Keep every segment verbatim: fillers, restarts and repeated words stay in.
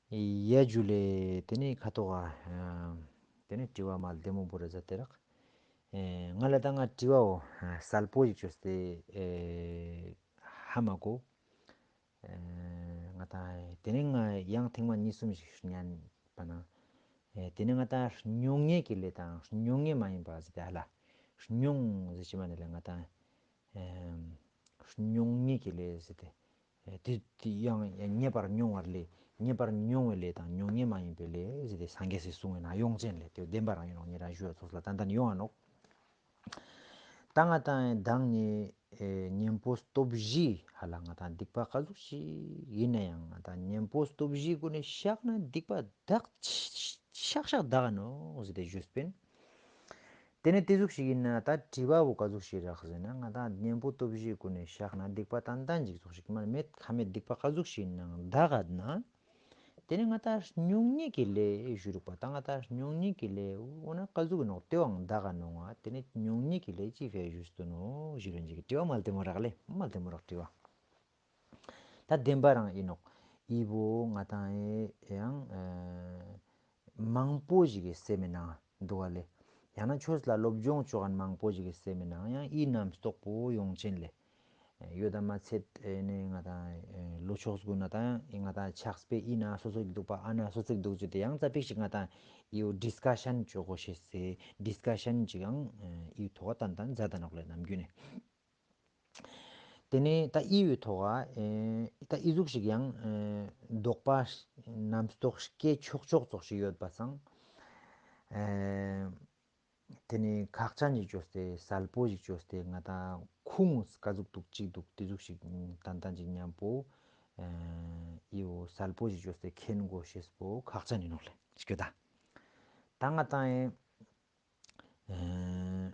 ཡ་ཇུ་ལེ། ཏེ་ནེ་ཁ་ཐོག་ག་ཏེ་ནེ་དྲི་བ་མ་ལྡེ་མོ་བོ་རེ་ཟ་ཏེ་རག། ཨེ་ང་ལ་ད་ང་དྲི་བའོ་གསལ་པོ་ཞིག་ཅོས་ཏེ་ཨེ་ཧ་མ་གོ། ཨེ་ང་ད་ཏེ་ནེ་ང་ཡང་ཐེངས་མ་གཉིས་གསུམ་ཞིག་ཉན་པ་ན། ཨེ་ཏེ་ནེ་ང་ད་མྱོང་ངེས་ཀྱི་ལས་དང་མྱོང་ངེས་མ་ཡིན་པ་ཟེར་ཏེ་ཧ་ལ། མྱོང་ཟེར་ཅི་མ་ནེ་ལེ་ང་ད་ཨེ་མྱོང་ངེས་ཀྱི་ལས་ཟེར་ཏེ། ཨེ་ཏེ་ཏེ་ཡང་ཡང་ངེས་པར་མྱོང་བ་ལས་ངེས་པར་མྱོང་བའི་ལས་དང་མྱོང་ངེས་མ་ཡིན་པའི་ལས་ཟེར་ཏེ་སངས་རྒྱས་སི་གསུང་ངི་ནང་ཡོང་ཅན་ལས་ཏེ་བདེན་པ་རང་ཡིན་ནོག། ཉེ་རང་ཞུ་བ་ཚོགས་ལ་ཏན་ཏན་ཡོང་ང་ནོག། ད་ང་ད་ཡང་མདང་ནི་ཨེ་གཉེན་པོ་སྟོབས་བཞི་ཧ་ལ་ང་ད་སྡིག་པ་ག་ཟུག་ཞིག་ཡིན་ན་ཡང་ང་ད་གཉེན་པོ་སྟོབས་བཞིའི་སྒོ་ནས་བཤགས་ན་སྡིག་པ་དག་ཤག་ཤག་དག་ག་ནོག་ཟེར་ཏེ་ཞུས་པིན། ཏེ་ནེ་ཏེ་ཟུག་ཞིག་ཡིན་ན་ད་དྲི་བ་བོ་ག་ཟུག་ཞིག་རག་ཟེར་ན་ང་ད་གཉེན་པོ་སྟོབས་བཞིའི་སྒོ་ནས་བཤགས་ན་སྡིག་པ་ཏན་ཏན་ཞིག་ཙོགས་ཤིག་མ་མེད་ཁ་མེད་སྡིག་པ་ག་ཟུག་ཞིག་ཡིན་ནའང་དག་ག་ན། ཏེ་ནེ་ང་ད་མྱོང་ངེས་ཀྱི་ལས་ཞུ་རུག་པ་ད་ང་ད་མྱོང་ངེས་ཀྱི་ལས་འོ་ན་ག་ཟུག་ནོག་ཏེ་བོའང་དག་ག་ནོག་ང་། ཏེ་ནེ་མྱོང་ངེས་ཀྱི་ལས་ཅི་ཕིའ་ཞུས་ཏེ་ནོག་ཞུ་རུག་ཅིག་དྲི་བ་མ་ལྡེ་མོ་རག་ལེ་མ་ལྡེ་མོ་རག་དྲི་བ། ད་བདེན་པ་རང་ཡིན་ནོག། འི་བོ་ང་ད་ཡང་ཨེ་མང་པོ་ཞིག་གི་སེམས་མི་ནང་འདུག་ག་ལེ། ཡང་ན་ཆོས་ལ་སློབ་སྦྱོང་ཅོ་ཁན་མང་པོ་ཞིག་གི་སེམས་མི་ནང་ཡང་འི་རྣམ་རྟོག་པོ་ཡོང་ཅན་ལེ། ཡོད་ད་མ་ཚད་ཨེ་ནེ་ང་ད་ལོ་ཕྱོགས་གུན་ན་ད་ང་ད་ཆགས་པའི་འི་ན་སོ་སོ་ཞིག་འདུག་པ་ཨ་ན་སོ་སོ་ཞིག་འདུག་ཅེས་ཏེ་ཡང་ཙ་པིག་ཞིག་ང་ད་འི་བོ་ཌིས་ཀ་ཤན་ཅོ་གོ་ཤེས་སེ་ཌིས་ཀ་ཤན་ཅིག་ཡང་འི་ཐོག་ཏན་ཏན་མཛད་ད་ནོག་ལེ་ནམ་རྒྱུན་ནེ། ཏེ་ནེ་ད་འི་བོའི་ཐོག་ག་ཨེ་ད་འི་ཟུག་ཞིག་ཡང་ཨེ་དོགས་པ་རྣམ་རྟོག་སྐྱེ་ཆོག་ཆོག་ཙོགས་ཤིག་ཡོད་པ་སང་། ཨེ་ཏེ་ནེ་ཁག་ཅན་ཞིག་ཅོས་ཏེ་གསལ་པོ་ཞིག་ཅོས་ཏེ་ང་ད་ཁུངས་ག་ཟུག་འདུག་ཅི་འདུག་ཏེ་ཟུག་ཞིག་ཏན་ཏན་ཞིག་ཉམ་པོ་ཨེ་འི་བོ་གསལ་པོ་ཞིག་ཅོས་ཏེ་མཁྱེན་གོ་ཤེས་པོ་ཁག་ཅན་ཡིན་ནོག་ལེ་ཞུ་ད། ད་ང་ད་ཨེ་ཨེ་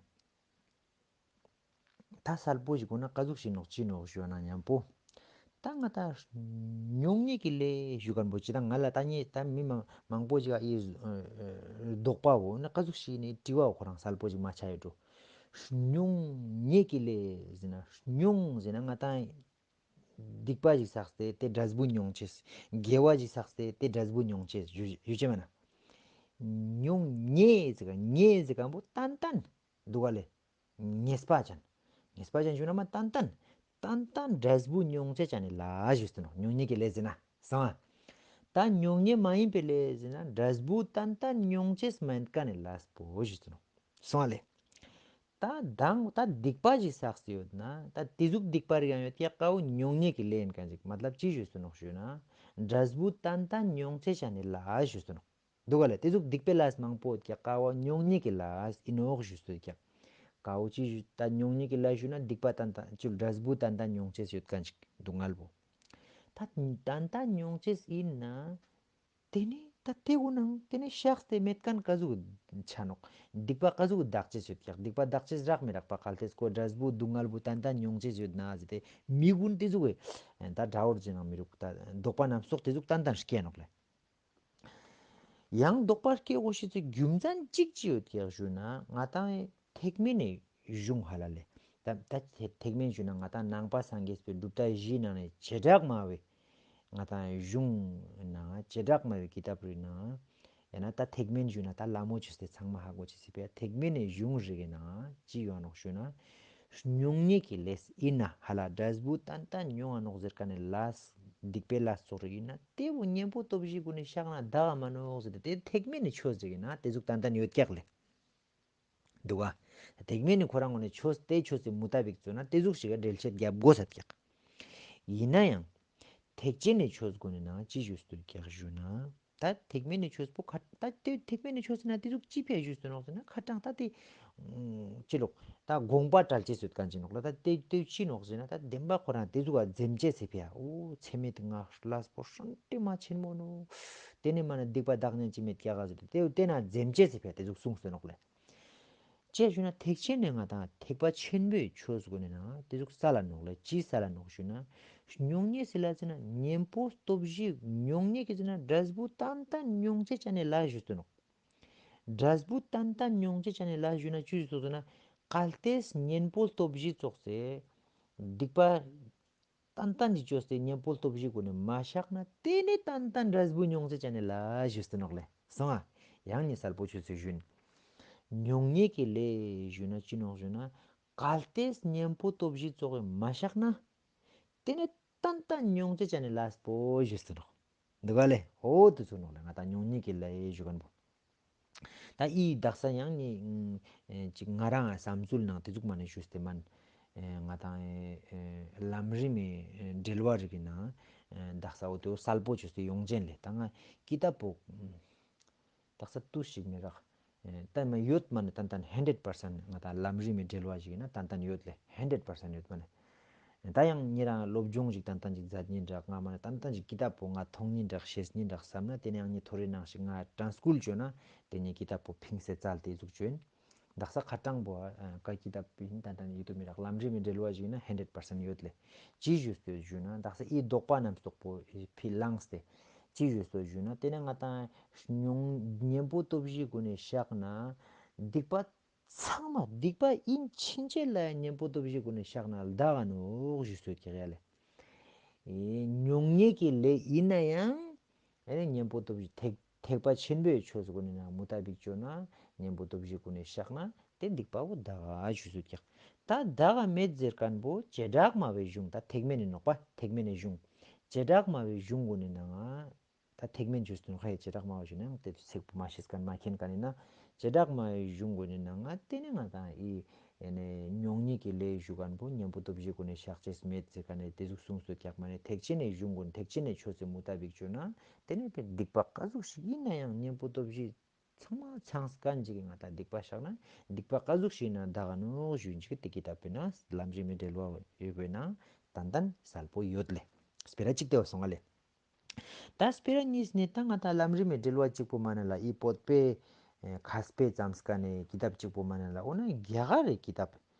ད་གསལ་པོ་ཞིག་གོ་ན་ག་ཟུག་ཞིག་ནོག་ཅི་ནོག་ཞུ་ན་ཉམ་པོ། ད་ང་ད་མྱོང་ངེས་ཀྱི་ལས་ཞུ་ཁན་བོ་ཅི་ད་ང་ལ་ད་ངེ་ད་མི་མང་མང་པོ་ཞིག་ག་འི་དོགས་པ་བོ་ན་ག་ཟུག་ཞིག་ནི་དྲི་བ་བོ་ཁོ་རང་གསལ་པོ་ཞིག་མ་ཆ་ཡོད་འགྲོ། མྱོང་ངེས་ཀྱི་ལས་ཟེར་ན་མྱོང་ཟེར་ན་ང་ད་སྡིག་པ་ཞིག་བསགས་ཏེ་ཏེ་འབྲས་བུ་མྱོང་ཅེས། དགེ་བ་ཞིག་བསགས་ཏེ་ཏེ་འབྲས་བུ་མྱོང་ཅེས་ཞུ་ཅེས་མ་ན། མྱོང་ངེས་ཟེར་ག་ངེས་ཟེར་ག་བོ་ཏན་ཏན་འདུག་ག་ལེ། ངེས་པ་ཅན། ངེས་པ་ཅན་ཞུ་ན་མ་ཏན་ཏན། ཏན་ཏན་འབྲས་བུ་མྱོང་ཅེས་ཅན་ནི་ལས་ཞུས་ཏེ་ནོག། མྱོང་ངེས་ཀྱི་ལས་ཟེར་ན་སོང་ཨ། ད་མྱོང་ངེས་མ་ཡིན་པའི་ལས་ཟེར་ན་འབྲས་བུ་ཏན་ཏན་མྱོང་ཅེས་མེད་ཁན་ནི་ལས་པོ་ཞུས་ཏེ་ནོག། སོང་ཨ་ལེ། ད་མདང་ད་སྡིག་པ་ཞིག་བསགས་ཏེ་ཡོད་ན་ད་ཏེ་ཟུག་སྡིག་པ་རིགས་ཡང་ཡོད་ཀྱག་ག་བོ་མྱོང་ངེས་ཀྱི་ལས་ཡིན་ཁན་ཅིག་མ་ཏལབ་ཅི་ཞུས་ཏེ་ནོག་ཞུ་ན་འབྲས་བུ་ཏན་ཏན་མྱོང་ཅེས་ཅན་ནི་ལས་ཞུས་ཏེ་ནོག། འདུག་ག་ལེ། ཏེ་ཟུག་སྡིག་པའི་ལས་མང་པོ་ཡོད་ཀྱག་ག་བོ་མྱོང་ངེས་ཀྱི་ལས་ཨིན་ནོག་ཞུས་ཏེ་ཡོད་ཀྱག། ག་བོ་ཅི་ཞུ་ད་མྱོང་ངེས་ཀྱི་ལས་ཞུ་ན་སྡིག་པ་ཏན་ཏན་ཅི་འབྲས་བུ་ཏན་ཏན་མྱོང་ཅེས་ཡོད་ཁན་ཅིག་སྡུག་བསྔལ་བོ། ད་ཏན་ཏན་མྱོང་ཅེས་ཨིན་ན། ཏེ་ནེ་ད་ཏེ་བོ་ནང་ཏེ་ནེ་བཤགས་ཏེ་མེད་ཁན་ག་ཟུག་ཆ་ནོག། སྡིག་པ་ག་ཟུག་དག་ཅེས་ཡོད་ཀྱག། སྡིག་པ་དག་ཅེས་རག་མི་རག་པ་གལ་ཏེ་ཁོ་འབྲས་བུ་སྡུག་བསྔལ་བོ་ཏན་ཏན་མྱོང་ཅེས་ཡོད་ན་ཟེར་ཏེ་མི་གུན་ཏེ་ཟུག་གི་ད་དགྲ་བོར་ཟེར་ནང་མི་རུག། ད་དོགས་པ་རྣམ་རྟོག་ཏེ་ཟུག་ཏན་ཏན་སྐྱེ་ནོག་ལེ། ཡང་དོགས་པ་སྐྱེ་གོ་ཤེས་སི་རྒྱུ་མཚན་ཅིག་ཅི་ཡོད་ཀྱག་ཞུ་ན་ང་ཏང་ཐེག་དམན་ནི་གཞུང་ཧ་ལ་ལེ། ད་ད་ཐེག་དམན་ཞུ་ན་ང་ཏང་ནང་པ་སངས་རྒྱས་པའི་གྲུབ་མཐའ་བཞིའི་ནང་ནེ་བྱེ་བྲག་སྨྲ་བའི་ང་ཏང་གཞུང་ནང་བྱེ་བྲག་སྨྲ་བའི་ཀི་ཏབ་རི་ནང་ཡང་ན་ད་ཐེག་དམན་ཞུ་ན་ད་ལ་མོ་ཅོས་ཏེ་ཚང་མ་ཧ་གོ་ཅེས་སི་ཕིའ་ཐེག་དམན་ནི་གཞུང་རིག་གི་ནང་ཅི་ཡོད་ནོག་ཞུ་ན། མྱོང་ངེས་ཀྱི་ལས་ཨིན་ན་ཧ་ལ་འབྲས་བུ་ཏན་ཏན་མྱོང་ང་ནོག་ཟེར་ཁན་ནི་ལས་སྡིག་པའི་ལས་ཙོགས་རིག་ཨིན་ན་ཏེ་བོ་གཉེན་པོ་སྟོབས་བཞིའི་སྒོ་ནེ་བཤགས་ན་དག་ག་མ་ནོག་ཟེར་ཏེ་ཏེ་ཐེག་དམན་ནི་ཆོས་རིག་ཨིན་ན་ཏེ་ཟུག་ཏན་ཏན་ཡོད་ཀྱག་ལེ། འདུག་ག། ཐེག་དམན་ནི་ཁོ་རང་ངོས་ནེ་ཆོས་ཏེ་ཆོས་སི་མུ་ཏ་བིག་ཙོགས་ན་ཏེ་ཟུག་ཞིག་ག་འགྲེལ་བཤད་རྒྱབ་དགོས་ས་ཀྱག། ཨིན་ན་ཡང་ཐེག་ཆེན་ནི་ཆོས་སྒོ་ནེ་ནང་ཅི་ཞུས་ཏེ་ཀྱག་ཞུ་ན། ད་ཐེག་དམན་ནི་ཆོས་པོ་ཁ་ད་ཏེ་ཐེག་དམན་ནི་ཆོས་ཟེར་ན་ཏེ་ཟུག་ཅི་ཕིའ་ཞུས་ཏེ་ནོག་ཟེར་ན་ཁ་ཏང་ད་ཏེ་ཅི་ལོག་ད་དགོངས་པ་བྲལ་ཅེས་ཡོད་ཁན་ཅིག་ནོག་ལེ། ད་ཏེ་ཏེ་ཅི་ནོག་ཟེར་ན་ད་བདེན་པ་ཁོ་རང་ཏེ་ཟུག་ག་འཛེམ་ཅེས་སི་ཕིའ་འོ་ཚད་མེད་ངའི་ལས་པོ་ཧྲང་ཏེ་མ་ཆེན་མོ་ནོག། ཏེ་ནེ་མ་ན་སྡིག་པ་དག་ཉན་ཅི་མེད་ཀྱག་ག་ཟེར་ཏེ་ཏེ་ཏེ་ན་འཛེམ་ཅེས་སི་ཕིའ་ཏེ་ཟུག་གསུངས་ཏེ་ནོག་ལེ། ཅི་ཞུ་ན་ཐེག་ཆེན་ནི་ང་ཏང་ཐེག་པ་ཆེན་པོའི་ཆོས་སྒོ་ནེ་ནང་ཏེ་ཟུག་སལ་ལ་ནོག་ལེ། ཅི་སལ་ལ་ནོག་ཞུ་ན། མྱོང་ངེས་སི་ལས་ཟེར་ན་གཉེན་པོ་སྟོབས་བཞི་མྱོང་ངེས་ཀྱི་ཟེར་ན་འབྲས་བུ་ཏན་ཏན་མྱོང་ཅེས་ཅན་ནི་ལས་ཞུས་ཏེ་ནོག། འབྲས་བུ་ཏན་ཏན་མྱོང་ཅེས་ཅན་ནི་ལས་ཞུ་ན་ཅི་ཞུས་ཏེ་ཟེར་ན་གལ་ཏེ་གཉེན་པོ་སྟོབས་བཞི་ཙོགས་སི་སྡིག་པ་ ཏན་ཏན་ཅིག་ཅོས་ཏེ་གཉེན་པོ་སྟོབས་བཞི་གུན་ནི་མ་བཤགས་ན་ཏེ་ནེ་ཏན་ཏན་འབྲས་བུ་མྱོང་ཅེས་ཅན་ནི་ལ་ཞུས་ཏེ་ནོག་ལེ། སོང་ང་། ཡང་ནི་སལ་པོ་ཅོས་ཏེ་ཞུན། མྱོང་ཉེས་ཀྱི་ལས་ཞུ་ན་ཅི་ནོག་ཞུ་ན། གལ་ཏེ་གཉེན་པོ་སྟོབས་བཞི་ཙོགས་མ་བཤགས་ན། ཏེ་ནེ་ཏན་ཏན་མྱོང་ཅེས་ཅན་ནི་ལས་པོ་ཞུས་ཏེ་ནོག། འདུག་ག་ལེ། འོ་ཏེ་ཙོགས་ནོག་ལེ། ང་ཏང་མྱོང་ཉེས་ཀྱི་ལས་ཞུ་ཁན་པོ། ད་འི་དག་ས་ཡང་ནི་ཨེ་ཅིག་ང་རང་བསམ་ཚུལ་ནང་ཏེ་ཟུག་མ་ནེ་ཞུས་ཏེ་མན། ཨེ་ང་ཏང་ཨེ་ལམ་རིམ་མི་འབྲེལ་བ་རིག་གི་ནང་ཨེ་དག་ས་འོ་ཏེ་སལ་པོ་ཅོས་ཏེ་ཡོང་ཅན་ལེ། ད་ང་ཀི་ཏབ་པོ་དག་ས་ཏུས་ཤིག་མི་རག། ཨེ་ད་མ་ཡོད་མ་ནེ་ཏན་ཏན་ཧན་ཌེཌ་པར་སེན་ང་ཏང་ལམ་རིམ་མི་འབྲེལ་བ་ཞིག་ཡིན་ན་ཏན་ཏན་ཡོད་ལེ། ཧན་ཌེཌ་པར་སེན་ཡོད་མ་ནེ། ད་ཡང་ཉེ་རང་སློབ་སྦྱོང་ཞིག་ཏན་ཏན་ཞིག་མཛད་ཉིན་རག། ང་མ་ནེ་ཏན་ཏན་ཞིག་ཀི་ཏབ་པོ་ང་ཐོང་ཉིན་རག་ཤེས་ཉིན་རག་བསམ་ན་ཏེ་ནེ་ཡང་ཉེ་ཐོ་རེ་ནང་ཞིག་ང་ཊྲན་སི་ཀུལ་ཅོ་ན་ཏེ་ནེ་ཀི་ཏབ་པོ་ཕིངས་སེ་ཙལ་ཏེ་ཟུག་ཅོ་ཡིན། དག་ས་ཁ་ཏང་པོ་ཨ་ཀ་ཀི་ཏབ་པིན་ཏན་ཏན་ཡིད་དུ་མི་རག། ལམ་རིམ་མི་འབྲེལ་བ་ཞིག་ཡིན་ན་ཧན་ཌེཌ་པར་སེན་ཡོད་ལེ། ཅི་ཞུས་ཏེ་ཞུ་ན་དག་ས་འི་དོགས་པ་རྣམས་རྟོག་པོ་ཕི་ལངས་ཏེ་ཅི་ཞུས་ཏེ་ཞུ་ན་ཏེ་ནེ་ང་ཏང་མྱོང་གཉེན་པོ་སྟོབས་བཞི་གུན་ནི་བཤགས་ན་སྡིག་པ་ཚང་མ་སྡིག་པ་ཨིན་ཕྱིན་ཆད་ལ་ཡང་གཉེན་པོ་སྟོབས་བཞི་གུན་ནི་བཤགས་ན་ལྡག་ག་ནོག་ཞུས་ཏེ་ཡོད་ཀྱག་ཡ་ལེ། ཨེ་མྱོང་ཉེས་ཀྱི་ལས་ཨིན་ན་ཡང་ཨེ་ནེ་གཉེན་པོ་སྟོབས་བཞི་ཐེག་ཐེག་པ་ཆེན་པོའི་ཆོས་གུན་ནི་ནང་མུ་ཏ་བིག་ཅོ་ན་གཉེན་པོ་སྟོབས་བཞི་གུན་ནི་བཤགས་ན་ཏེ་སྡིག་པ་བོ་ལྡག་ག་ཞུས་ཏེ་ཡོད་ཀྱག། ད་ལྡག་ག་མེད་ཟེར་ཁན་པོ་བྱེ་བྲག་སྨྲ་བའི་གཞུང་ད་ཐེག་དམན་ནི་ནོག་པ། ཐེག་དམན་ནི་གཞུང་། བྱེ་བྲག་སྨྲ་བའི་གཞུང་གུན་ནི་ནང་ང་ད་ཐེག་དམན་ཞུས་ཏེ་ནོག་ཧེ། བྱེ་བྲག་སྨྲ་བ་ཞུས་ན་ཡང་ཏེ་ཚིག་པོ་མ་ཤེས་ཁན་མ་མཁྱེན་ཁན་ཡིན་ན་བྱེ་བྲག་སྨྲ་བའི་གཞུང་གུན་ནི་ནང་ང་ཏེ་ནེ་ང་ཏང་འི་ཨེ་ནེ་མྱོང་ཉེས་ཀྱི་ལས་ཞུ་ཁན་པོ་གཉེན་པོ་སྟོབས་བཞི་གུན་ནི་བཤགས་ཅེས་མེད་ཟེར་ཁན་ནི་ཏེ་ཟུག་གསུངས་ཏེ་ཡོད་ཀྱག་མ་ནེ་ཐེག་ཆེན་ནི་གཞུང་གུན་ཐེག་ཆེན་ནི་ཆོས་སི་མུ་ཏ་བིག་ཅོ་ན་ཏེ་ནེ་ཏེ་སྡིག་པ་ཀ་ཟུག་ཞིག་ཡིན་ན་ཡང་གཉེན་པོ་སྟོབས་བཞི་ཚང་མ་ཚང་ཁན་ཅིག་གི་ང་ཏང་སྡིག་པ་བཤགས་ན་སྡིག་པ་ཀ་ཟུག་ཞིག་ཡིན་ན་ལྡག་ག་ནོག་ཞུ་ཡིན་ཅིག་ཏེ་ཀི་ཏབ་པོའི་ནང་ལམ་རིམ་མི་འབྲེལ་བ་ཡོད་པའི་ནང་ཏན་ཏན་སལ་པོ་ཡོད་ལེ། སྤེ་ར་ཅིག་ཏེ་བོ་སོང་ང་ལེ། ད་སྤེ་ར་གཉིས་ནི་ད་ང་ཏང་ལམ་རིམ་མི་འབྲེལ་བ་ཅིག་པོ་མ་ནེ་ལ་འི་བོད་པའི་ཨེ་མཁས་པའི་ཙམ་སྐད་ནེ་ཀི་ཏབ་ཅིག་པོ་མ་ནེ་ལ་འོ་ན་རྒྱ་གར་རི་ཀི་ཏབ་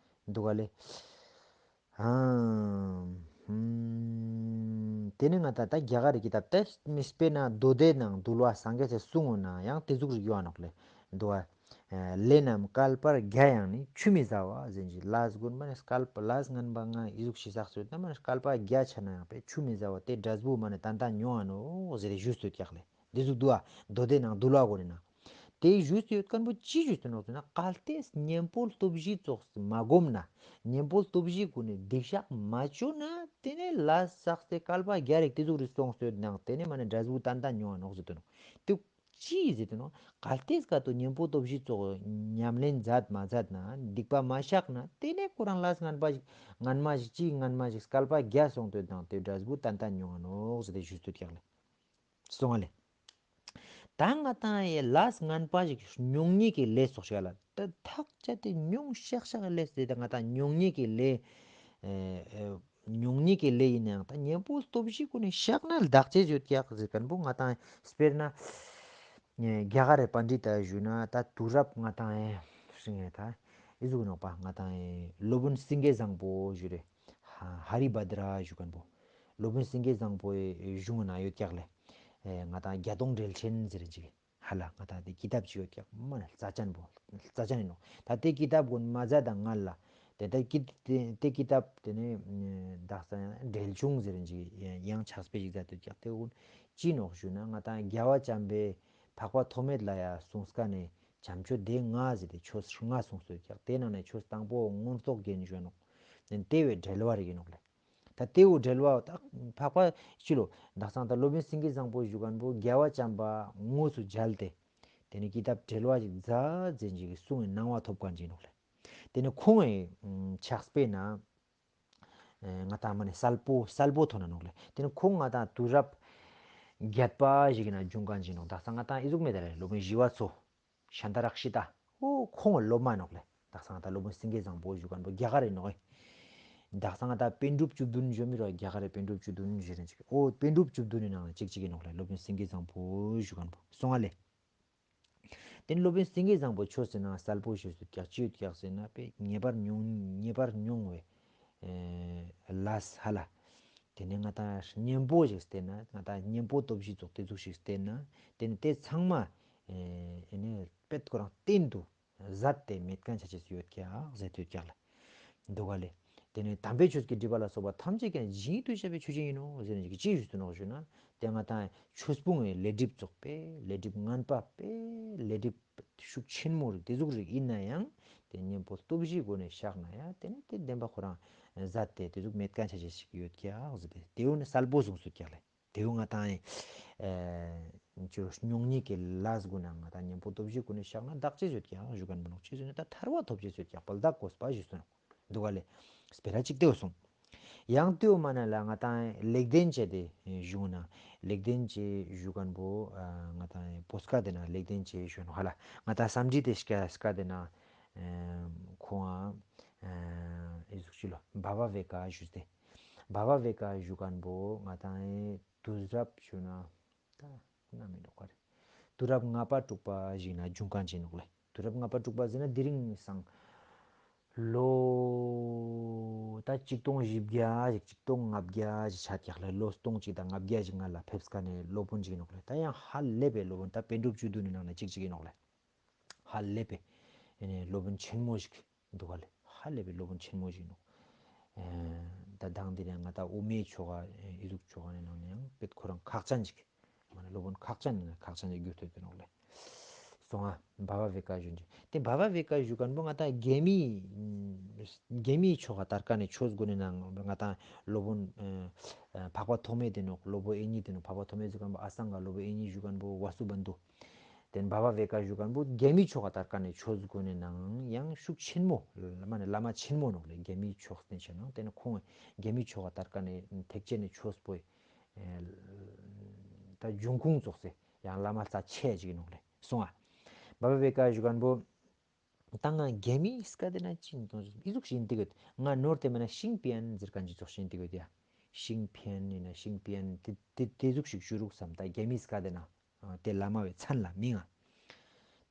འདུག་ག་ལེ། ཨ་ཧུམ། ཏེ་ནེ་ང་ཏང་ད་རྒྱ་གར་རི་ཀི་ཏབ་ད་མི་དཔེར་ན་མདོ་སྡེ་ནང་འདུལ་བ་སངས་རྒྱས་སི་གསུང་ངོ་ན་ཡང་ཏེ་ཟུག་རིག་ཡོད་ནོག་ལེ། འདུལ་བ། ལས་རྣམས་བསྐལ་པར་བརྒྱ་ཡང་ནི་ཆུད་མི་ཟ་བ་ཟེར་ཅིག་ལས་གུན་མ་ནེ་བསྐལ་པ་ལས་ངན་པ་ལྔ་འི་ཟུག་ཞིག་བསགས་སོང་ན་མ་ནེ་བསྐལ་པ་བརྒྱ་ཆ་ན་ཡང་པེ་ཆུད་མི་ཟ་བ་ཏེ་འབྲས་བུ་མ་ནེ་ཏན་ཏན་མྱོང་ང་ནོག་ཟེར་ཏེ་ཞུས་ཏེ་ཡོད་ཀྱག་ལེ། ཏེ་ཟུག་འདུལ་བ་མདོ་སྡེ་ནང་འདུལ་བ་གུན་ནི་ནང་ཏེ་ཞུས་ཏེ་ཡོད་ཁན་པོ་ཅི་ཞུས་ཏེ་ནོག་ཟེར་ན་གལ་ཏེ་གཉེན་པོ་སྟོབས་བཞི་ཙོགས་མ་སྒོམ་ན་གཉེན་པོ་སྟོབས་བཞི་གུན་ནི་སྡིག་བཤགས་མ་ཅོ་ན་ཏེ་ནེ་ལས་བསགས་ཏེ་བསྐལ་པ་བརྒྱ་རིག་ཏེ་ཟུག་རིག་སོང་སྟེ་ཡོད་ནང་ཏེ་ནེ་མ་ནེ་འབྲས་བུ་ཏན་ཏན་མྱོང་ང་ནོག་ཟེར་ཏེ་ནོག་ཏེ། ཅི་ཟེར་ཏེ་ནོག་གལ་ཏེ་སྐབས་དུ་གཉེན་པོ་སྟོབས་བཞི་ཙོགས་ཉམས་ལེན་མཛད་མ་མཛད་ན་སྡིག་པ་མ་བཤགས་ན་ཏེ་ནེ་ཁོ་རང་ལས་ངན་པ་ཞིག་ངན་མ་ཞིག་ཅི་ངན་མ་ཞིག་བསྐལ་པ་བརྒྱ་སོང་སྟེ་ཡོད་ནང་ཏེ་འབྲས་བུ་ཏན་ཏན་མྱོང་ང་ནོག་ཟེར་ཏེ་ཞུས་ཏེ་ཡོད་ཀྱག་ལེ། སོང་ང་ལེ། ད་ང་ཏང་ཡེ་ལས་ངན་པ་ཞིག་མྱོང་ཉེས་ཀྱི་ལས་ཙོགས་ཤིག་ལ་ད་ཐག་བཅད་དེ་མྱོང་ཤག་ཤག་ལས་ཟེར་ཏེ་ང་ཏང་མྱོང་ཉེས་ཀྱི་ལས་ཨེ་ཨེ་མྱོང་ཉེས་ཀྱི་ལས་ཡིན་ནའང་ད་གཉེན་པོ་སྟོབས་བཞི་གུན་ནི་བཤགས་ན་ལྡག་ཅེས་ཡོད་ཀྱག་ཟེར་ཁན་པོ་ང་ཏང་དཔེར་ན་ཨེ་རྒྱ་གར་རི་པཎྜི་ཏ་ཞུ་ན་ད་དུས་རབས་ང་ཏང་ཨེ་ཧྲིང་ཨེ་ད་ཨི་ཟུག་ནོག་པ་ང་ཏང་ཨེ་སློབ་དཔོན་སེང་གེ་བཟང་པོ་ཞུ་རེ་ཧ་ཧ་རི་བྷ་དྲ་ཞུ་ཁན་པོ་སློབ་དཔོན་སེང་གེ་བཟང་པོའི་གཞུང་ན་ཡོད་ཀྱག་ལེ། ཨེ་ང་ཏང་བརྒྱད་སྟོང་འགྲེལ་ཆེན་ཟེར་ཅིག་ཧ་ལ་ང་ཏང་ཏེ་ཀི་ཏབ་ཅིག་ཡོད་ཀྱག་མ་ནེ་རྩ་ཅན་པོ་རྩ་ཅན་ཡིན་ནོག་ད་ཏེ་ཀི་ཏབ་གུན་མ་མཛད་དང་སྔ་ལ་ཏེ་ད་ཀི་ཏེ་ཏེ་ཀི་ཏབ་ཏེ་ནེ་དག་ས་ཡང་འགྲེལ་ཆུང་ཟེར་ཅིག་ཡང་ཕྱག་དཔེ་ཞིག་མཛད་དེ་ཡོད་ཀྱག་ཏེ་གུན་ཅི་ནོག་ཞུ་ན་ང་ཏང་རྒྱལ་བ་བྱམས་པའི་འཕགས་པ་ཐོགས་མེད་ལ་ཡ་གསུངས་ཀ་ནེ་བྱམས་ཆོས་སྡེ་ལྔ་ཟེར་ཏེ་ཆོས་ལྔ་གསུངས་སོ་ཡོད་ཀྱག་ཏེ་ནང་ནེ་ཆོས་དང་པོ་མངོན་རྟོགས་རྒྱན་ཞུ་ནོག་ཏེ་བོའི་འགྲེལ་བ་རིག་ཡིན་ནོག་ལེ། ད་ཏེའུ་འགྲེལ་བ་ད་འཕགས་པ་ཅི་ལོ་དག་སང་ད་སློབ་དཔོན་སེང་གེ་བཟང་པོ་ཞུ་ཁན་པོ་རྒྱལ་བ་བྱམས་པ་དངོས་སུ་མཇལ་ཏེ་ཏེ་ནེ་ཀི་ཏབ་འགྲེལ་བ་ཞིག་མཛད་ཟེར་ཅིག་གི་གསུང་གི་གནང་བ་ཐོབ་ཁན་ཅིག་ནོག་ལེ། ཏེ་ནེ་ཁོང་གི་ཕྱག་དཔེ་ན་ང་ཏང་མ་ནེ་སལ་པོ་སལ་པོ་ཐོན་ན་ནོག་ལེ། ཏེ་ནེ་ཁོང་ང་ཏང་དུས་རབས་བརྒྱད་པ་ཞིག་གི་ནང་བྱུང་ཁན་ཅིག་ནོག་དག་སང་ང་ཏང་ཨི་ཟུག་མེད་ད་ལེ་སློབ་དཔོན་ཞི་བ་འཚོ། ཤཱནྟ་རཀྵི་ཏ། འོ་ཁོང་གི་སློབ་མ་ནོག་ལེ། དག་སང་ང་ཏང་སློབ་དཔོན་སེང་གེ་བཟང་པོ་ཞུ་ཁན་པོ་རྒྱ་གར་རི་ནོག་ཨེ། དག་སང་ང་ཏང་པཎ་གྲུབ་བཅུ་བདུན་ཞུ་མི་རོ་རྒྱ་གར་རི་པཎ་གྲུབ་བཅུ་བདུན་ཞུ་རེན་ཅིག་འོ་པཎ་གྲུབ་བཅུ་བདུན་ནི་ནང་ནེ་ཅིག་ཅིག་ཨིན་ནོག་ལེ། སློབ་དཔོན་སེང་གེ་བཟང་པོ་ཞུ་ཁན་པོ་སོང་ང་ལེ། ཏེ་ནེ་སློབ་དཔོན་སེང་གེ་བཟང་པོ་ཆོས་སི་ནང་སལ་པོ་ཞུས་སུ་ཀྱག་ཅི་ཡོད་ཀྱག་ཟེར་ན་པེ་ངེས་པར་མྱོང་ངེས་པར་མྱོང་བའི་ལས་ཧ་ལ། ཏེ་ནེ་ང་ཏང་གཉེན་པོ་ཞིག་བསྟེན་ན་ང་ཏང་གཉེན་པོ་སྟོབས་བཞི་ཙོགས་ཏེ་ཟུག་ཞིག་བསྟེན་ན་ཏེ་ནེ་ཏེ་ཚང་མ་ཨེ་ནེ་པེ་ཁོ་རང་གཏན་དུ་ཟད་དེ་མེད་ཁན་ཆ་ཅེས་སུ་ཡོད་ཀྱག་ཟེར་ཏེ་ཡོད་ཀྱག་ལེ། འདུག་ག་ལེ། དེ་ནས་དམ་པའི་ཆོས་ཀྱི་སྒྲིབ་པ་ལ་སོགས་པ་ཐམས་ཅད་ཀྱང་ཇི་སྙེད་དུ་བཤད་པའི་ཆོས་ཅན་ཡིན་ནོ་ཟེར་ནས་ཅི་ཞུས་ཏེ་ནོག་ཞུ་ན། དེ་ང་ཏང་ཆོས་སྤོང་བའི་ལས་སྒྲིབ་ཙོགས་པས་ལས་སྒྲིབ་ངན་པ་པས་ལས་སྒྲིབ་ཤུགས་ཆེན་མོ་རིགས་དེ་ཟུག་རིགས་ཡིན་ན་ཡང་དེ་གཉེན་པོ་སྟོབས་བཞིའི་སྒོ་ནས་བཤགས་ན་ཡང་དེ་ནི་དེ་བདེན་པ་ཁོ་རང་ཟད་དེ་དེ་ཟུག་མེད་མཁན་ཆ་ཅེས་ཤིག་ཡོད་ཀྱག་ཟེར་ཏེ་དེ་འོ་ནི་གསལ་པོ་གསུངས་སོད་ཀྱག་ལེ། དེ་བོ་ང་ཏང་ཨེ་ཅི་རུ་སྙུང་གཉིས་ཀྱི་ལས་སྒོ་ནས་ང་ཏང་གཉེན་པོ་སྟོབས་བཞིའི་སྒོ་ནས་བཤགས་ན་དག་ཅེས་ཡོད་ཀྱག་ཞུ་མཁན་པོ་ནོག་ཅི་ཟེར་ན་ད་ཐར་པ་ཐོབ་ཅེས་ཡོད་ཀྱག་པ་ལ་དག་དགོས་པ་ཞུས་སོང་འདུག་ག་ལེ། སྤེ་ར་གཅིག་དེ་བོ་སོང་། ཡང་དེ་བོ་མ་ན་ལ་ང་ཏང་ལེགས་ལྡན་འབྱེད་དེ་ཞུ་ན་ལེགས་ལྡན་འབྱེད་ཞུ་མཁན་པོ་ང་ཏང་པོ་སྐད་དེ་ན་ལེགས་ལྡན་འབྱེད་ཞུ་ནོག་ཧ་ལ། ང་ཏང་སམ་བྷོ་ཊ་དེ་སྐད་དེ་ན་ཁོང་ཨེ་ཟུག་ཅི་ལོ་བྷ་བ་བེ་ཀ་ཞུས་ཏེ། བྷ་བ་བེ་ཀ་ཞུ་མཁན་པོ་ང་ཏང་ཨེ་དུས་རབས་ཞུ་ན་ད་ཁོ་ན་མི་འདུག་ག་རེ། དུས་རབས་ལྔ་པ་དྲུག་པ་ཞིག་ན་བྱུང་མཁན་ཅིག་ནོག་ལེ། དུས་རབས་ལྔ་པ་དྲུག་པ་ཟེར་ན་དེ་རིང་སང་ལོ་ད་ཆིག་སྟོང་བཞི་བརྒྱ་ཞིག་ཆིག་སྟོང་ལྔ་བརྒྱ་ཞིག་ཆ་ཀྱག་ལེ། ལོ་སྟོང་གཅིག་དང་ལྔ་བརྒྱ་ཞིག་སྔ་ལ་ཕེབས་མཁན་ནི་སློབ་དཔོན་ཅིག་ནོག་ལེ། ད་ཡང་ཧ་ལས་པའི་སློབ་དཔོན་ད་པཎ་གྲུབ་བཅུ་བདུན་ནི་ནང་ན་གཅིག་ཅིག་ནོག་ལེ། ཧ་ལས་པའི་ཨེ་ནི་སློབ་དཔོན་ཆེན་མོ་ཞིག་འདུག་ག་ལེ། ཧ་ལས་པའི་སློབ་དཔོན་ཆེན་མོ་ཞིག་ནོག་ཨེ་ད་དང་དེ་ནས་ང་ད་དབུ་མའི་ཆོ་ག་ཨེ་ཨི་ཟུག་ཆོ་ག་ནི་ནང་ནས་ཡང་དཔེ་ཁོ་རང་ཁག་ཅན་ཅིག་མ་ནི་སློབ་དཔོན་ཁག་ཅན་ནི་ཁག་ཅན་ཅིག་གྱུར་ཐུབ་ཏེ་ནོག་ལེ། སོང་ང་བྷ་བ་བེ་ཀ་ཞུ་ཅེས་དེ་བྷ་བ་བེ་ཀ་ཞུ་མཁན་པོ་ང་ད་རྒྱལ་མི་རྒྱལ་མིའི་ཆོ་ག་དར་མཁན་ནི་ཆོས་སྒོ་ནས་ནང་ང་ད་སློབ་དཔོན་ཨེ་འཕགས་པ་ཐོགས་མེད་དེ་ནོག་སློབ་དཔོན་ཨེ་ནི་དེ་ནོག་འཕགས་པ་ཐོགས་མེད་ཟེར་མཁན་པོ་ཨ་སང་ག་སློབ་དཔོན་ཨེ་ནི་ཞུ་མཁན་པོ་ཝ་སུ་བན་དུ། དེ་ནས་བྷ་བ་བེ་ཀ་ཞུ་མཁན་པོ་རྒྱལ་མིའི་ཆོ་ག་དར་མཁན་ནི་ཆོས་སྒོ་ནས་ནང་ཡང་ཤུགས་ཆེན་མོ་བླ་མ་ནི་བླ་མ་ཆེན་མོ་ནོག་ལེ། རྒྱལ་མིའི་ཆོས་བསྟན་ཆེན་ནང་དེ་ནི་ཁོང་རྒྱལ་མིའི་ཆོ་ག་དར་མཁན་ནི་ཐེག་ཆེན་ནི་ཆོས་པོ་ཨེ་ད་འབྱུང་ཁུངས་ཙོགས་སེ་ཡང་བླ་མ་རྩ་ཆེ་ཅིག་ནོག་ལེ། སོང་ང་བྷ་བ་བེ་ཀ་ཞུ་མཁན་པོ་ད་ང་རྒྱལ་མིའི་སྐད་དེ་ན་ཅི་ནི་གཏོང་ཨི་ཟུག་ཞིག་ཡིན་ཏེ་གི་ང་ནོར་ཏེ་མ་ན་ཤིང་པི་ཡན་ཟེར་མཁན་ཅིག་ཙོགས་ཤིག་ཡིན་ཏེ་གི་ཡ། ཤིང་ཕི་ཡན་ཡིན་ན་ཤིང་པི་ཡན་དེ་དེ་དེ་ཟུག་ཞིག་ཞུ་རུག་བསམ། ད་རྒྱལ་མིའི་སྐད་དེ་ན་དེ་བླ་མ་བའི་མཚན་ལ་མིང་ང་།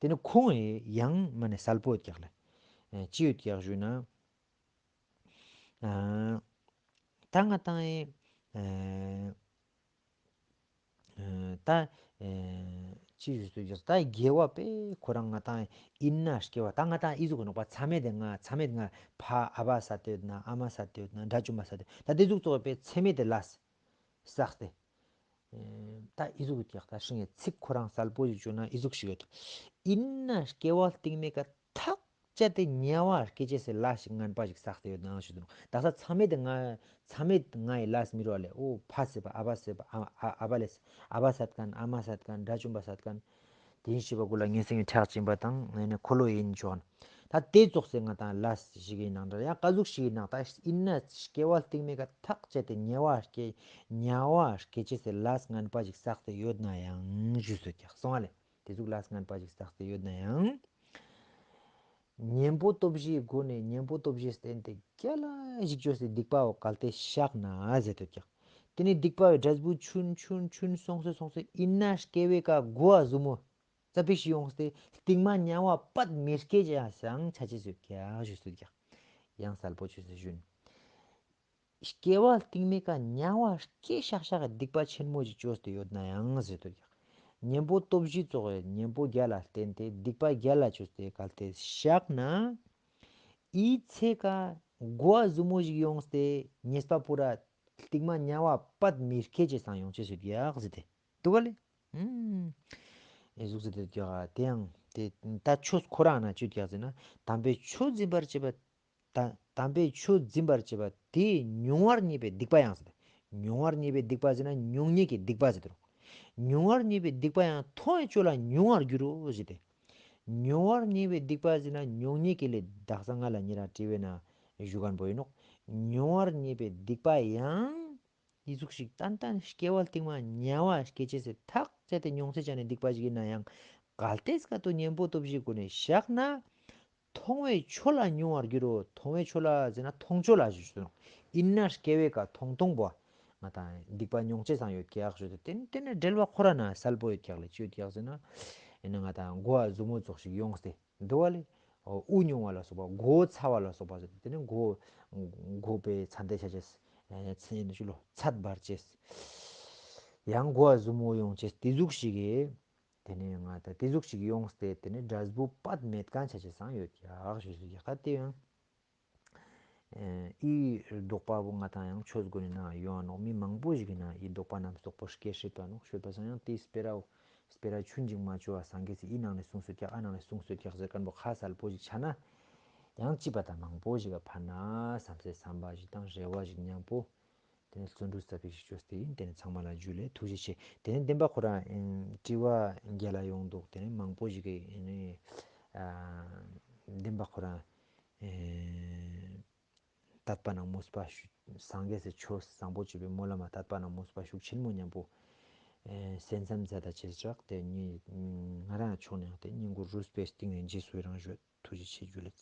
དེ་ནི་ཁོང་ཡང་མ་ནི་གསལ་པོ་ཡོད་ཀྱག་ལེ། ཨེ་ཅི་ཡོད་ཀྱག་ཞུ་ན། ཨ་ད་ང་ཏང་ཨེ་ཨེ་ད་ཨེ་ཅི་ཞུ་སུ་ཡོད་ད་དགེ་བ་པས་ཁོ་རང་ང་ཏང་ཨིན་ན་སྐྱེ་བ་ད་ང་ཏང་ཨི་ཟུག་གི་ནོག་པ་ཚ་མེད་དེ་ང་ཚ་མེད་ང་ཕ་ཨ་བ་ས་ཏེ་ཡོད་ན་ཨ་མ་ས་ཏེ་ཡོད་ན་དགྲ་བཅོམ་པ་ས་ཏེ་ད་དེ་ཟུག་ཙོགས་པའི་ཚེ་མེད་དེ་ལས་བསགས་ཏེ། ཨེ་ད་ཨི་ཟུག་ཡོད་ཀྱག་ད་ཧྲིང་ངེ་ཚིག་ཁོ་རང་གསལ་པོ་ཞིག་བཅོས་ན་ཨི་ཟུག་ཞིག་ཡོད། ཨིན་ན་སྐྱེ་བ་རྟིང་མེད་ཀ་ཐག་བཅད་དེ་དམྱལ་བ་སྐྱེ་ཅེས་སི་ལས་ཤིག་ངན་པ་ཞིག་བསགས་ཏེ་ཡོད་ན་ཞུ་དུ་ནོག་ད་ས་ཚ་མེད་དེ་ང་ཚ་མེད་ང་ཡི་ལས་མི་རོ་ལེ། ཨོ་ཕ་སེ་བ་ཨ་བ་སེ་བ་ཨ་ཨ་ཨ་བ་ལེ་ཨ་བ་སད་མཁན་ཨ་མ་སད་མཁན་དགྲ་བཅོམ་པ་སད་མཁན། དེ་ཡིན་ཞེས་པ་གུ་ལ་ངན་སེམས་ཀྱི་ཁྲག་སྦྱིན་པ་དང་ནི་འཁོར་ལོ་ཡིན་ཆོག་ན། ད་དེ་ཙོགས་སེ་ང་ཏང་ལས་ཞིག་ཡིན་ནང་འདྲ་ཡང་ཀ་ཟུག་ཞིག་ཡིན་ནང་ད་ཨིན་ན་སྐྱེ་བ་རྟིང་མེད་ཀ་ཐག་བཅད་དེ་དམྱལ་བ་སྐྱེ་དམྱལ་བ་སྐྱེ་ཅེས་སི་ལས་ངན་པ་ཞིག་བསགས་ཏེ་ཡོད་ན་ཡང་ཞུ་སུ་ཀྱག་སོང་ང་ལེ། དེ་ཟུག་ལས་ངན་པ་ཞིག་བསགས་ཏེ་ཡོད་ན་ཡང་། གཉེན་པོ་སྟོབས་བཞིའི་སྒོ་ནས་གཉེན་པོ་སྟོབས་བཞི་བསྟེན་ཏེ་རྒྱལ་ལ་ཞིག་བཅོས་ཏེ་སྡིག་པའོ་གལ་ཏེ་བཤགས་ན་ཟེར་དོ་ཀྱག་དེ་ནས་སྡིག་པའི་འབྲས་བུ་ཆུན་ཆུན་ཆུན་སོང་སེ་སོང་སེ་ཨིན་ན་སྐྱེ་བའི་ཀ་མགོ་བ་ཟུ་མོ་ཙ་པིག་ཞིག་ཡོངས་ཏེ་རྟིང་མ་དམྱལ་བ་པད་མི་སྐྱེ་ཅེས་སང་ཆ་ཅེས་སུ་ཀྱག་ཞུ་སུ་ཀྱག་ཡང་གསལ་པོ་ཆུ་སེ་ཞུན། སྐྱེ་བ་རྟིང་མའི་ཀ་དམྱལ་བ་སྐྱེ་ཤག་ཤག་གི་སྡིག་པ་ཆེན་མོ་ཞིག་བཅོས་ཏེ་ཡོད་ན་ཡང་ཟེར་དོ་ཀྱག་གཉེན་པོ་སྟོབས་བཞི་ཙོགས་གཉེན་པོ་རྒྱལ་ལ་བསྟེན་ཏེ་སྡིག་པ་རྒྱལ་ལ་བཅོས་ཏེ་གལ་ཏེ་བཤགས་ན། ཨི་ཚེ་ཀ་མགོ་བ་ཟུ་མོ་ཞིག་ཡོངས་ཏེ་ཉེས་པ་པུ་ར་རྟིང་མ་དམྱལ་བ་པད་མི་སྐྱེ་ཅེས་སང་ཡོང་ཅེས་སུ་ཀྱག་ཟེར་ཏེ་འདུག་ག་ལེ། ཨུམ། ཨེ་ཟུག་ཟེར་ཏེ་ཀྱག་དེ་ཡང་དེ་ད་ཆོས་ཁོ་རང་ན་ཅི་ཀྱག་ཟེར་ན་དམ་པའི་ཆོས་འཛིན་པར་བྱེད་པ། ད་དམ་པའི་ཆོས་འཛིན་པར་བྱེད་པ་དེས་མྱོང་བར་མྱོང་བར་མྱོང་བར་མྱོང་བར་མྱོང་བར་མྱོང་བར་མྱོང་བར་མྱོང་བར་མྱོང་བར་མྱོང་བར་མྱོང་བར་མྱོང་བར་མཐོང་བའི་ཆོས་ལ་མྱོང་བར་འགྱུར་རོ་ཟེར་ཏེ། མྱོང་བར་མྱོང་བའི་སྡིག་པ་ཟེར་ན་མྱོང་མྱོང་གི་ལས་དག་ས་ང་ལ་ཉེ་རང་དྲི་བའི་ན་ཞུ་མཁན་པོ་ཡིན་ནོག་མྱོང་བར་མྱོང་བའི་སྡིག་པ་ཡང་ཨི་ཟུག་ཞིག་ཏན་ཏན་སྐྱེ་བ་རྟིང་མ་དམྱལ་བ་སྐྱེ་ཅེས་སི་ཐག་བཅད་དེ་མྱོང་ཚད་ཅན་ནི་སྡིག་པ་ཞིག་ཡིན་ན་ཡང་གལ་ཏེ་སྐད་དུ་གཉེན་པོ་སྟོབས་བཞིའི་སྒོ་ནས་བཤགས་ན། མཐོང་བའི་ཆོས་ལ་མྱོང་བར་འགྱུར་རོ། མཐོང་བའི་ཆོས་ལ་ཟེར་ན་མཐོང་ཆོས་ལ་ཞུ་ཞུ་ནོག་ཨིན་ན་སྐྱེ་བའི་ཀ་མཐོང་མཐོང་པོ། ང་ཏང་སྡིག་པ་མྱོང་ཅེས་སང་ཡོད་ཀྱག་ཞུ་དེ་དེ་ནི་འགྲེལ་བ་ཁོ་ར་ན་གསལ་པོ་ཡོད་ཀྱག་ལེ། ཅི་ཡོད་ཀྱག་ཟེར་ན། ཨེ་ནི་ང་ཏང་མགོ་བ་ཟུ་མོ་ཙོགས་ཤིག་ཡོངས་ཏེ་འདུག་བ་ལེ། དབུགས་ཉུང་བ་ལ་སོགས་པ་མགོ་བོ་ཚ་བ་ལ་སོགས་པ་ཟེར་དེ་ནི་མགོ་མགོ་པའི་ཚ་འདེ་ཆ་ཅེས། ཚེ་ནི་ཅི་ལོ་ཚད་འབར་ཅེས། ཡང་མགོ་བ་ཟུ་མོ་ཡོང་ཅེས་དེ་ཟུག་ཞིག་གི་དེ་ནས་ང་ད་དེ་ཟུག་ཞིག་ཡོངས་ཏེ་དེ་ནས་འབྲས་བུ་པད་མེད་མཁན་ཆ་ཅེས་སང་ཡོད་ཀྱག་ཞུ་ཞུ་ཡག་ད་དེ་ཡང་ ཨེ་འི་དོགས་པ་བོ་ང་དང་ཡང་ཆོས་སྒོ་ནེ་ན་ཡོང་ང་ནོག། མི་མང་པོ་ཞིག་གི་ན་འི་དོགས་པ་རྣམ་རྟོག་པོ་སྐྱེ་སྲིད་པ་ནོག། ཤོད་པ་སང་ཡང་ཏེ་སྤེ་ར་བོ་སྤེ་ར་ཆུན་ཅིག་མ་ཅོ་བ་སངས་རྒྱས་སི་འི་ནང་ནེ་གསུངས་སོ་ཀྱག་ཨ་ནང་ནེ་གསུངས་སོ་ཀྱག་ཟེར་ཁན་བོ་ཁ་གསལ་པོ་ཞིག་ཆ་ན་ཡང་ཅི་པ་དང་མང་པོ་ཞིག་ག་ཕན་ན་སམ་སེ་སམ་པ་ཞིག་དང་རེ་བ་ཞིག་ཉམ་པོ་ཏེ་ནེ་བརྩོན་འགྲུས་ཙ་པིག་ཞིག་ཅོས་ཏེ་ཨིན། ཏེ་ནེ་ཚང་མ་ལ་ཇུ་ལེ་ཐུགས་རྗེ་ཆེ། ཏེ་ནེ་དེན་པ་ཁོ་རང་ཨེ་དྲི་བ་རྒྱལ་ལ་ཡོང་དུག། ཏེ་ནེ་མང་པོ་ཞིག་གི་ཨེ་ནེ་ཨ་དེན་པ་ཁོ་རང་ཨེ་དད་པ་ནང་མོས་པ་ཤུགས་སངས་རྒྱས་སི་ཆོས་བཟང་པོ་ཅོ་བའི་སྨོན་ལམ་མ་དད་པ་ནང་མོས་པ་ཤུགས་ཆེན་མོ་ཉམ་པོ་ཨེ་སེམས་ཙམ་མཛད་ད་ཅེས་དྲག་ཏེ་ནི་ང་རང་ཕྱོགས་ནེ་ཡང་ཏེ་སྙིང་གུ་རུས་པའི་གཏིང་ནེ་རྗེས་སུ་ཡི་རང་ཞུ། ཐུགས་རྗེ་ཆེ་ཇུ་ལེ།